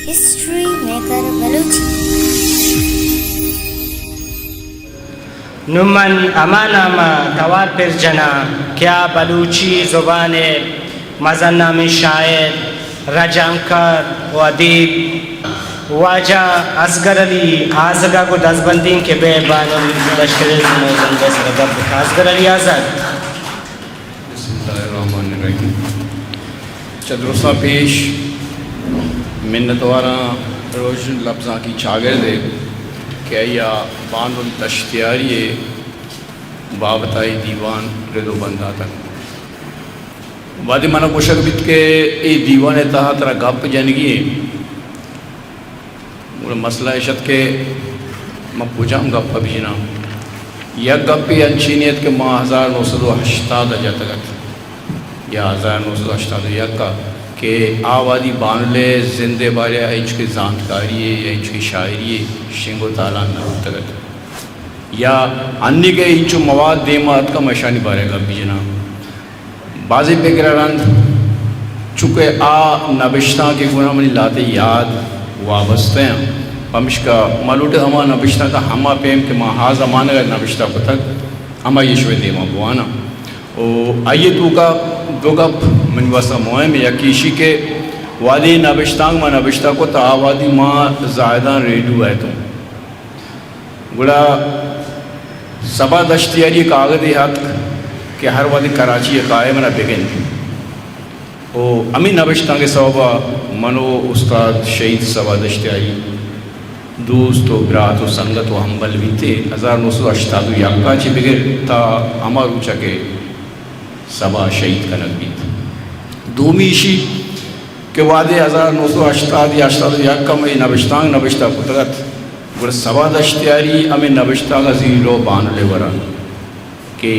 History maker Balochi. نوں من ہما نام ءَ توار پر جناں کہ آ بلوچی زبان ءِ مزن نامیں شاعر، رجانکار و ادیب واجہ اصغر علی آزگ ءَ گوں دزبندیں کہ بہ بانل لشکر ءِ زند ءِ سر ءَ گپ بکاں۔ اصغر علی آزگ۔ بسم اللہ الرحمن الرحیم۔ چہ درستاں پیش منتواراں روژن لبزانکی چاگرد ءِ کہ آئی ءَ بانل دشتیاری ءِ بابت ءَ اے دیوان رد ءُ بند داتگ۔ وہدے من ءَ گوشگ بیت کہ اے دیوان ءِ تہا ترا گپ جنگی ایں، گڑا مسئلہ اش ات کہ من کجام گپ ءَ بجناں۔ یک گپے انچیں ات کہ ما ہزار نو سد ءُ ہشتاد ءَ جتگ ات یا ہزار نو سد ءُ ہشتاد ءُ یک ءَ کہ آ وہدی بانل ءِ زند ءِ بارہ ءَ ہچ کہ زانتکاری یے یا ہچ کہ شاعری یے شنگ ءُ تالان نہ بوتگ ات یا انی کہ انچو مواد دیم ءَ اتکاں، من اشانی بارہ ءَ گپ بجناں۔ بازیں پگر ءَ رند چونکہ آ نبشتانک کہ گوں منی لہتے یاد وابستہ اَنت، پمشکا من لوٹاں ہما نبشتانک ءَ ہما پیم کہ ما آ زمانگ ءَ نبشتہ کتگ، ہمائی ءَ شمئے دیم ءَ بواناں۔ ءُ آئی ءِ توکا دو گپ منی واستہ مہم اَنت۔ یکے ایشی کہ وہدے نبشتانک ما نبشتہ کت، آ وہدی ما زاہدان ریڈیو ءَ اتوں۔ گڑا صبا دشتیاری ءِ کاگدے اتک کہ ہر وہدے کراچی ءَ کائے من ءَ بگند۔ ءُ ہمے نبشتانک ءِ سوب ءَ من ءُ استاد شہید صبا دشتیاری دوست ءُ برات ءُ سنگت ءُ ہمبل بیتیں۔ ہزار نو سد ءُ ہشتاد ءُ یک ءَ چہ بگر تا ہما روچ ءَ کہ صبا شہید کنگ بیت۔ دومی ایشی کہ وہدے ہزار نو سد ءُ ہشتاد یا ہشتاد ءُ یک ءَ من اے نبشتانک نبشتہ کتگ ات، گڑا صبا دشتیاری ہمے نبشتانک ءَ زیری رو بانل ءِ ورا کہ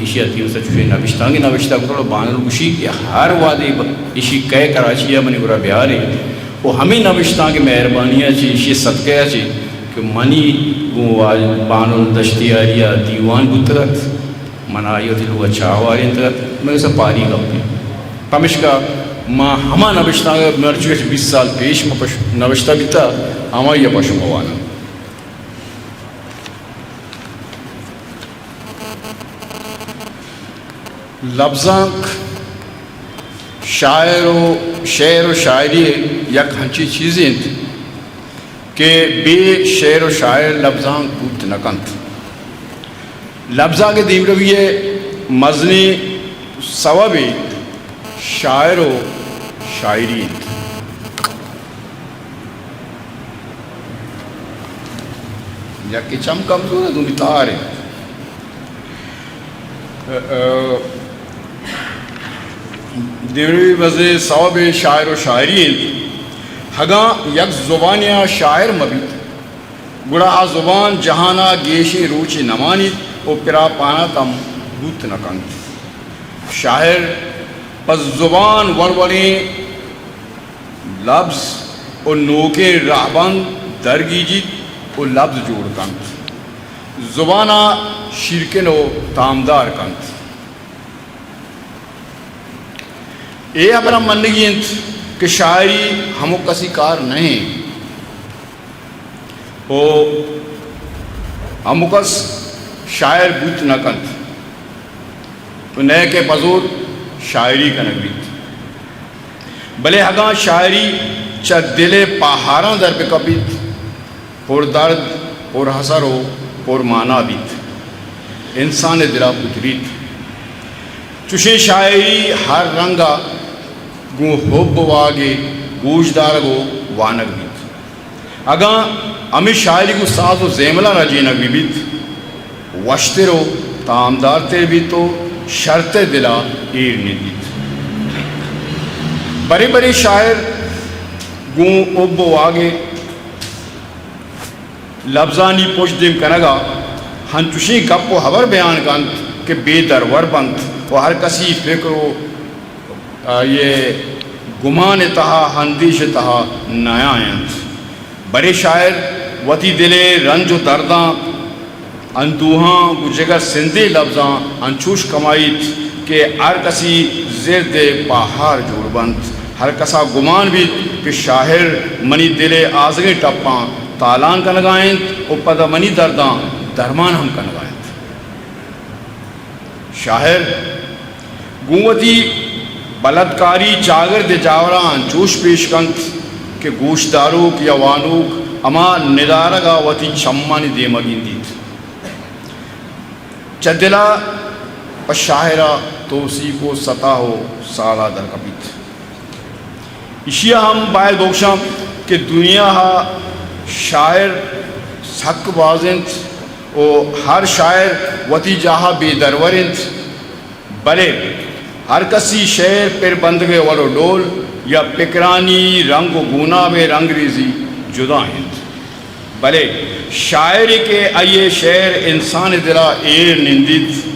ایشی ءَ تیوس ءَ چوشیں نبشتانکے نبشتہ کتگ ءُ بانل گوشی کہ ہر وہدے ب-، ایشی کئے کراچی ءَ منی گورا بیارے ءُ ہمے نبشتانک ءِ مہربانی ءَ چہ، ایشی ءِ صدقہ ءَ چہ کہ منی گوں واج-، بانل دشتیاری ءَ دیوان بوتگ ات۔ من آئی ءَ وتی لوگ ءَ چاہ وارینتگ ات، مئے گسا پاری گپے۔ پمشکا ما ہما نبشتانک ءَ مرچی ءَ چہ بیست سال پیش ما پش-، نبشتہ بیتگ، ہمائی ءَ پہ شما واناں۔ لبزانک شاعر ءُ شعر ءُ شاعری ءِ یک ہنچیں چیزے اِنت کہ بے شعر ءُ شاعر لبزانک بوت نہ کنت۔ لبزانک ءِ دیمروی ءِ مزنیں سوبے شاعر ءُ شاعری اِنت۔ یکے چم کمزور اِنت، دومی تہار اِنت۔ ءُ، ءُ، دیمروی ءِ مزنیں سوبے شاعر ءُ شاعری اِنت۔ اگاں یک زبانے ءَ شاعر مہ بیت، گڑا آ زبان جہان ءَ گیشیں روچے نہ مانیت ءُ پراپانات ہم بوت نہ کنت۔ شاعر پہ زبان وڑ وڑیں لبز ءُ نوکیں رہبند درگیجیت ءُ لبز جوڑ کنت، زبان ءَ شیرکن ءُ تامدار کنت۔ اے ہبر ہم منگی اِنت کہ شاعری ہمک کسی کار نہ اِنت ءُ ہمک کس شاعر بوت نہ کنت ءُ نئیکہ پہ زور شاعری کنگ بیت۔ بلے اگاں شاعری چہ دل ءِ پاہاراں در بہ کپیت، پر درد، پر اثر ءُ پر مانا بیت، انسان ءِ دل ءَ پتریت۔ چوشیں شاعری ہر رنگ ءَ گوں حب ءُ واہگ ءِ گوشدارگ ءُ وانگ بیت۔ اگاں ہمے شاعری گوں ساز ءُ زیملاں رجینگ بہ بیت، وشتر ءُ تامدارتر بیت ءُ شرتر دل ءَ ایر نندیت۔ برے برے شاعر گوں حب ءُ واہگ ءِ لبزانی پشت دیم کنگ ءَ انچوشیں گپ ءُ ہبر بیان کنت کہ بے درور بنت ءُ ہر کسی فکر ءُ آئی ءِ گمان ءِ تہا، اندیش ءِ تہا نیاینت۔ برے شاعر وتی دل ءِ رنج ءُ درداں، اندوہاں گوں جگر سندیں لبزاں انچوش کمائیت کہ ہر کسی زرد ءِ پاہار جوڑ بنت، ہر کسا گمان بیت کہ شاعر منی دل ءِ آزگیں ٹپاں تالان کنگا انت و پدا منی درداں درمان ہم کنگا انت۔ شاعر گوں وتی بلدکاری چاگرد ءِ جاوراں انچوش پیش کنت کہ گوشداروک یا وانوک ہما ندارگ ءَ وتی چمانی دیم ءَ گندیت۔ چہ دل ءَ پہ شاعر ءَ توسیپ و ستا و ساڑا در کپیت۔ ایشی ءَ ہم باید بگوشاں کہ دنیا ءَ شاعر سک باز انت و ہر شاعر وتی جاہ ءَ بے درور انت، بلے ہر کسی شعر پر بندگ ءِ وڑ و ڈول یا پکرانی رنگ و گوناب ءِ رنگریزی جدا انت۔ بلے شاعرے کہ آئی ءِ شعر انسان ءِ دل ءَ ایر نندیت،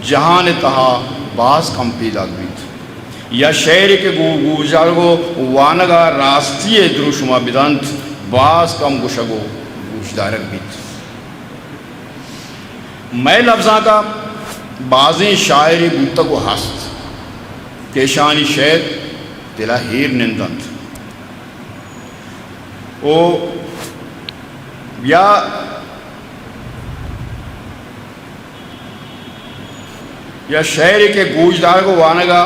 جہان ءِ تہا باز کم پیداک بیت۔ یا شعرے کہ گو-، گوشدارگ و وانگ ءَ راستی ءِ دروشم ءَ بدنت، باز کم گوشگ و گوشدارگ بیت۔ مئے لبزانک ءَ بازیں شاعرے بوتگ و ہست کہ اشانی شعر دل ءَ ایر نندنت۔ و یا، یا شعرے کہ گوشدارگ و وانگ ءَ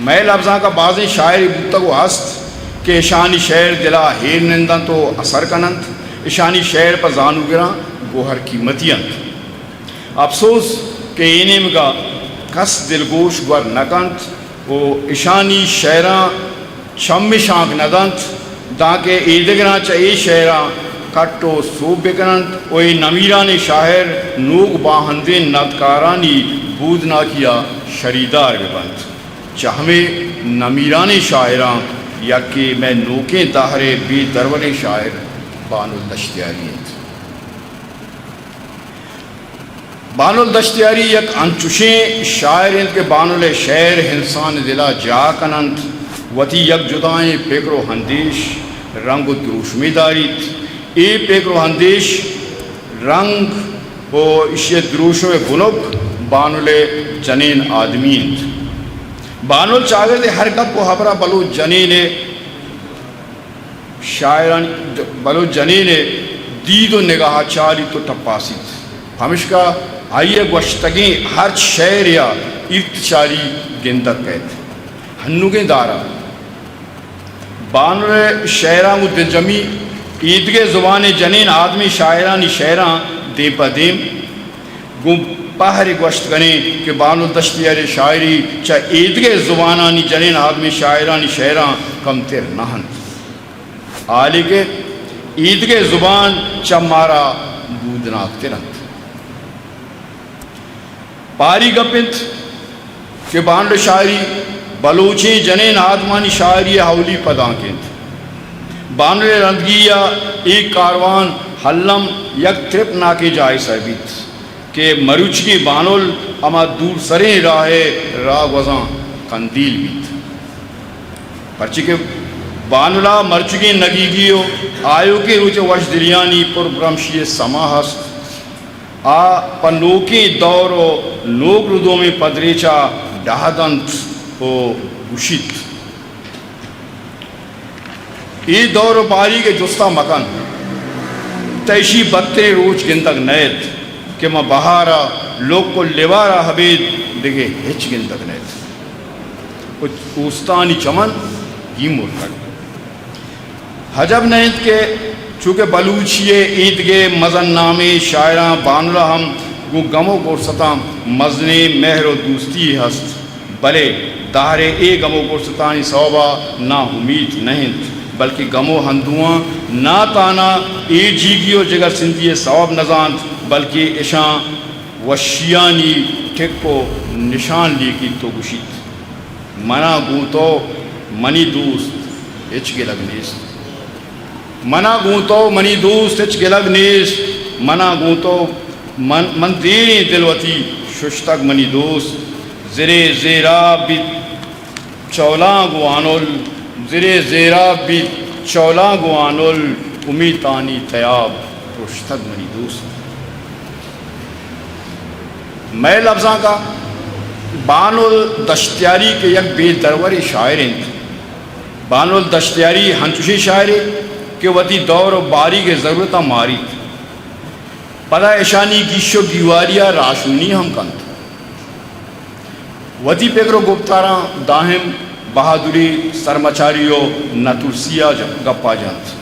مئے لبزانک ءَ بازیں شاعرے بوتگ و ہست کہ اشانی شعر دل ءَ ایر نندنت و اثر کننت، اشانی شعر پہ زانوگراں گوہر قیمتی انت۔ اپسوز کہ اے نیمگ ءَ کس دلگوش گور نہ کنت و اشانی شعراں چم شانک نہ دنت، دانکہ ایدگراں چہ اے شعراں کٹ و سوب بکننت و اے نمیرانیں شاعر نوک باہندیں ندکارانی بودناکی ءَ شریدار ببنت۔ چہ ہمے نمیرانیں شاعراں یکے مئے نوکیں دہر ءِ بے دروریں شاعر بانل دشتیاری انت۔ بانل دشتیاری یک انچشیں شاعر انت کہ بانل ءِ شعر انسان ءِ دل ءَ جاہ کن انت، وتی یک جدائیں پکر و اندیش، رنگ و دروشمے داریت۔ اے پکر و اندیش، رنگ و ایشی ءِ دروشم ءِ بنک بانل ءِ جنین آدمی انت۔ بانل چاگرد ءِ ہر گپ و ہبر ءَ بلوچ جنین ءِ شاعرانی، بلوچ جنین ءِ دید و نگاہ ءَ چاریت و ٹپاسیت۔ پمشکا آئی ءِ گوشتگیں ہرچ شعرے ءَ ارتشاری گندگ کئیت۔ ہنوگیں دار ءَ بانل ءِ شعراں گوں دلجمی ایدگہ زبانیں جنین آدمی شاعرانی شعراں دیم پہ دیم گوں پہرے گوشت کنیں کہ بانل دشتیاری ءِ شاعری چہ ایدگہ زبانانی جنین آدمی شاعرانی شعراں کمتر نہ انت، حالے کہ ایدگہ زبان چہ مارا بودناک تر انت۔ پاری گپ انت کہ بانل ءِ شاعری بلوچیں جنین آدمانی شاعری ءِ اولی پدانک انت۔ بانل ءِ رندگی ءَ اے کاروان الم یک ترپناکیں جاہے سر بیت کہ مروچیگیں بانل ہما دور سریں راہ ءِ راہ گوزاں کندیل بیت۔ پرچے کہ بانل ءَ مرچیگیں نگیگی و آیوکیں روچ ءِ وشدلیانی پر برمشی ءِ سما ہست۔ آ پہ نوکیں دور و نوک ردومیں پدریچ ءَ ڈاہ دنت و گوشیت، اے دور و باریگ ءِ جست ءَ مکن، تہ اشی بدتریں روچ گندگ نئیت کہ ما بہار ءَ لک و لبار ءَ ابید دگہ ہچ گندگ نئیت۔ و اوستانی چمن گیمرتگ۔ عجب نہ انت کہ چونکہ بلوچی ءِ ایدگہ مزن نامیں شاعراں بانل ءَ ہم گوں گم و گرستاں مزنیں مہر و دوستی یے ہست، بلے دہر ءِ اے گم و گرستانی سوب ءَ ناامیت نہ انت، بلکیں گم و اندوہاں ناتانا اے جیگی و جگر سندی ءِ سوب نہ زانت، بلکیں اشاں وشیانی ٹک و نشان لیکیت و گوشیت، منا گوں تو منی دوست ہچ گلگ نیست۔ منا گوں تو منی دوست ہچ گلگ نیست۔ منا گوں تو من، من دیریں دل وتی ششتگ منی دوست۔ زرے زیراب بیت چولاں گوں آنل، زرے زیراب بیت چولاں گوں آنل، امیتانی تیاب پرشتگ منی دوست۔ مئے لبزانک ءَ بانل دشتیاری کہ یک بے دروریں شاعر انت۔ بانل دشتیاری ہنچوشیں شاعرے کہ وتی دور و باریگ ء ضرورتاں ماریت۔ پدا اشانی گیش و گیواری ء راہشونی ہم کنت۔ وتی پگر و گپتاراں دائم بہادری، سرمچاری و نترسی ء ج-، گپا جنت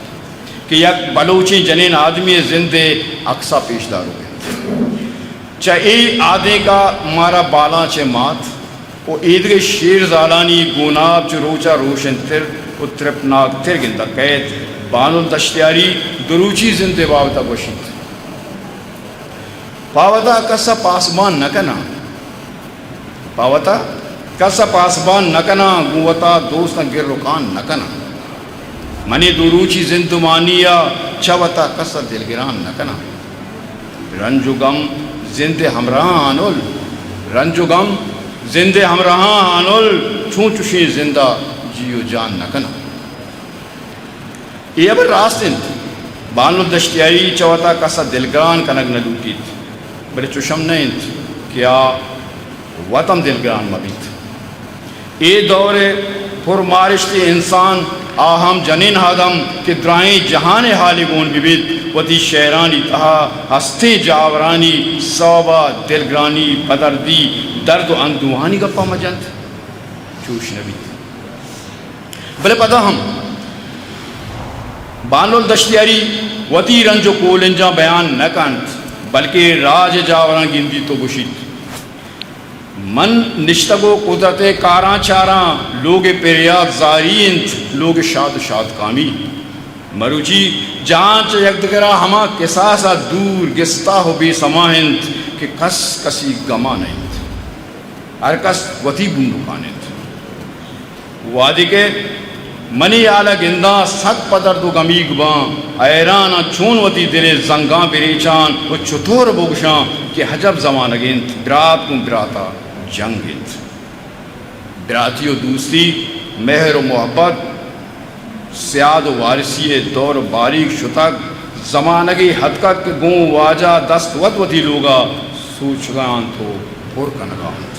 کہ یک بلوچیں جنین آدمی ء زند ء عکس ء پیش داروک انت۔ چہ اے آدینک ء مارا بالاں چہ مات و ایدگہ شیر زالانی گوناپ چہ روچ ء روشنتر و ترپناک تر گندگ کئیت۔ بانل دشتیاری دروچی زند ء بابت ء گوشیت۔ پہ وتا کس ء پاسبان نہ کناں۔ پہ وتا کس ء پاسبان نہ کناں، گوں وتا دوستاں گر و کان نہ کناں۔ منی دو روچی زندمانی ء چہ وتا کس ء دلگران نہ کناں۔ رنج و گم زند ء ہمراہاں انل، رنج و گم زند ء ہمراہاں انل، چون چشیں زند ء جی و جان نہ کناں۔ اے ہبر راست انت۔ بانل دشتیاری چہ وتا کس ء دلگران کنگ نہ لوٹیت، بلے چشم نہ انت کہ آ وت ہم دلگران مہ بیت۔ اے دور ء پرمارشتیں انسان، آ ہم جنین آدم کہ درائیں جہان ء حال ء گون بہ بیت، وتی شعرانی تہا ہستیں جاورانی سوب ء دلگرانی، پدردی، درد و اندوہانی گپاں مہ جنت۔ چوش نہ بیت۔ بلے پدا ہم بانل دشتیاری وتی رنج و کولنجاں بیان نہ کنت، بلکہ راج ء جاوراں گندیت و گوشیت، من نشتگ و قدرت ء کاراں چاراں، لوگ ء پریات زاری انت، لوگ ء شاد و شادکامی۔ مروچی جہان چہ یکدگر ء ہما کساس ء دور، گستاہ و بے سما انت کہ کس کسی گما نہ انت۔ ہر کس وتی بندوکان انت۔ وہدے کہ منی ہیال ء گنداں، سک پہ درد و گمیگ باں، حیران آں چون وتی دل ء زنگاں بریچان و چتور بگوشاں کہ عجب زمانگ انت، برات گوں برات ء جنگ انت۔ براتی و دوستی، مہر و محبت، سیاد و وارثی ء دور باریگ شتگ، زمانگے اتکگ کہ گوں واجہ دست وت وتی لوگ ء سوچگ ء انت و پر کنگ ء انت۔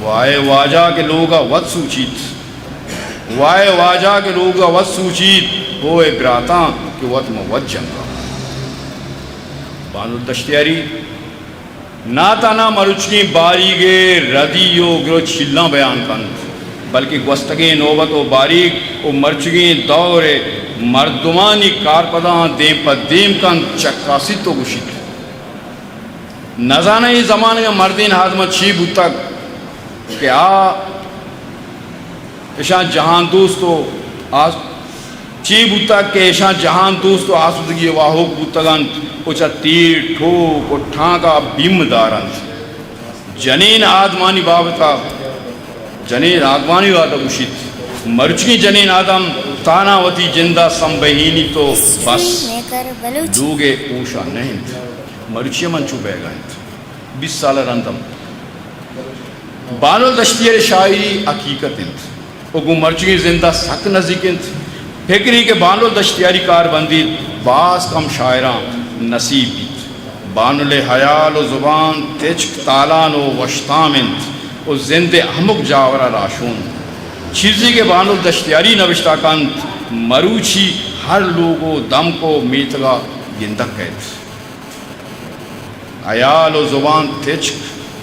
وائے واجہ کہ لوگ ء وت سوچیت، وائے واجہ کہ لوگ ء وت سوچیت، ہوئے براتاں کہ وت ماں وت جنگ ء۔ بانل دشتیاری نہ تہنا مروچیگیں باریگ ء ردی و گر و چیلاں بیان کنت، بلکیں گوستگیں نوبت و باریگ و مرچیگیں دور ء مردمانی کارپداں دیم پہ دیم کنت، چکاسیت و گوشیت، نزاناں اے زمانگ ء مردین آدماں چی بوتگ کہ آ اشاں جہان دوست و آس-، چی بوتگ کہ اشاں جہان دوست و آسودگی ء واہوک بوتگ انت و چہ تیر، ٹوک و ٹانک ء بیم دار انت۔ جنین آدمانی بابت ء، جنین آدمانی بابت ء گوشیت، مرچیگیں جنین آدم تہنا وتی جند ء سمبہینیت و بس، لوگ ء ہوش ء نہ انت۔ مرچی ہم انچو بیگ ء انت۔ بیست سال ء رند ہم۔ بانل دشتیاری ء شاعری حقیقت انت و گوں مرچیگیں زند ء سک نزیک انت۔ پکرے کہ بانل دشتیاری کار بندیت، باز کم شاعراں نصیب بیت۔ بانل ء ہیال و زبان تچک، تالان و وشتام انت و زند ء ہمک جاور ء راہشون۔ چیزے کہ بانل دشتیاری نبشتہ کنت، مروچی ہر لوگ و دمک و میتگ ء گندگ کئیت۔ ہیال و زبان تچک،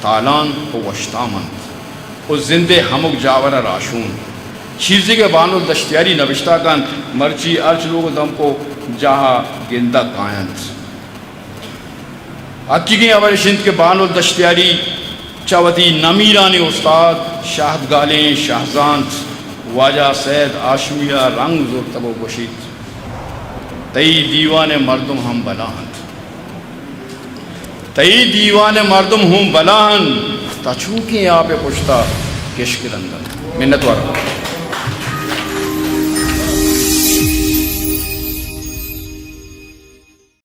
تالان و وشتام انت و زند ء ہمک جاور ء راہشون۔ چیزے کہ بانل دشتیاری نبشتہ کنت، مرچی ہرچ لوگ و دمک و جاہ ء گندگ کاینت۔ حقیقیں ہبر اش انت کہ بانل دشتیاری چہ وتی نمیرانیں استاد شاہدگالیں شاہزانت واجہ سید ہاشمی ء رنگ زرتگ و گوشیت، تئی دیوان ء مردم ہم بلاہ انت۔ تئی دیوان ء مردم ہوں بلاہ انت، تچوکیں آپ ء پشت ء کشک رند انت۔ منتوار۔